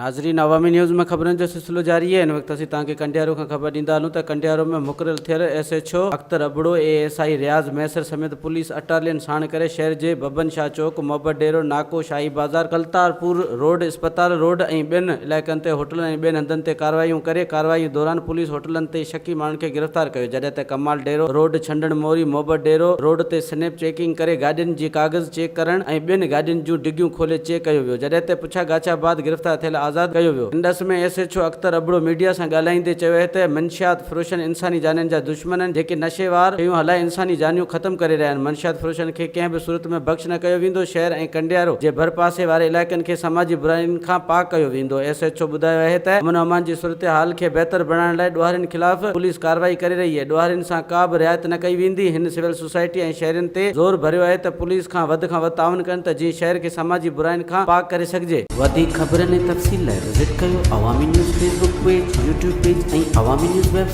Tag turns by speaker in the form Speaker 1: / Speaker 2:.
Speaker 1: ناظرين عوامي نيوز ۾ خبرن جو سلسلو جاري آهي هن وقت اسين توهان کي ڪنڊيارو کان خبر ڏيندا هلون ته ڪنڊيارو ۾ مقرر ٿيل S H O Akhtar Abro A S I Riaz Mahesar سميت پوليس اٽالين ساڻ ڪري شهر جي ببن شاهه چوڪ، محبت ڊيرو، ناڪو، شاهي بازار، ڪلتارپور روڊ، اسپتال روڊ ۽ ٻين علائقن تي هوٽلن ۽ ٻين هنڌن تي ڪارروايون ڪري ڪارروائي دوران پوليس هوٽلن تي شڪي ماڻهن کي گرفتار ڪيو جڏهن ته ڪمال ڊيرو روڊ، ڇنڊڻ موري، محبت ڊيرو روڊ تي سنيپ چيڪنگ ڪري گاڏين جي ڪاغذ چيڪ ڪرڻ ۽ ٻين گاڏين جون ڊگيون کولي چيڪ ڪيو ويو جڏهن ته پڇا ڳاڇا بعد گرفتار ٿيل آزاد ڪيو ويو. ان ڏس ۾ S H O Akhtar Abro media سان ڳالهائيندي چيو اهي ته منشيات فروشن انساني جانين جا دشمن آهن جيڪي نشي وار شيون هلائي انساني جانيون ختم ڪري رهيا آهن منشيات فروشن کي ڪنهن به صورت ۾ بخش نه ڪيو ويندو شهر ۽ ڪنڊيارو جي ڀرپاسي واري علائقن کي سماجي براين کان پاڪ ڪيو ويندو ايس ايڇ او ٻڌايو اهي ته امن و امان جي صورتحال کي بهتر بڻائڻ لاء ڏوهارين خلاف پوليس ڪارروائي ڪري رهي اهي ڏوهارين سان ڪا به رعايت نه ڪئي ويندي هن سول سوسائٽي ۽ شهرين تي زور ڀريو آهي ته پوليس کان وڌ کان وڌ تعاون ڪن ته جيئن شهر کي سماجي براين کان پاڪ ڪري سگهجي. وڌيڪ خبرن ۽ تفصيل لاء وزٽ ڪيو Awami news Facebook page, YouTube page ۽ Awami news website.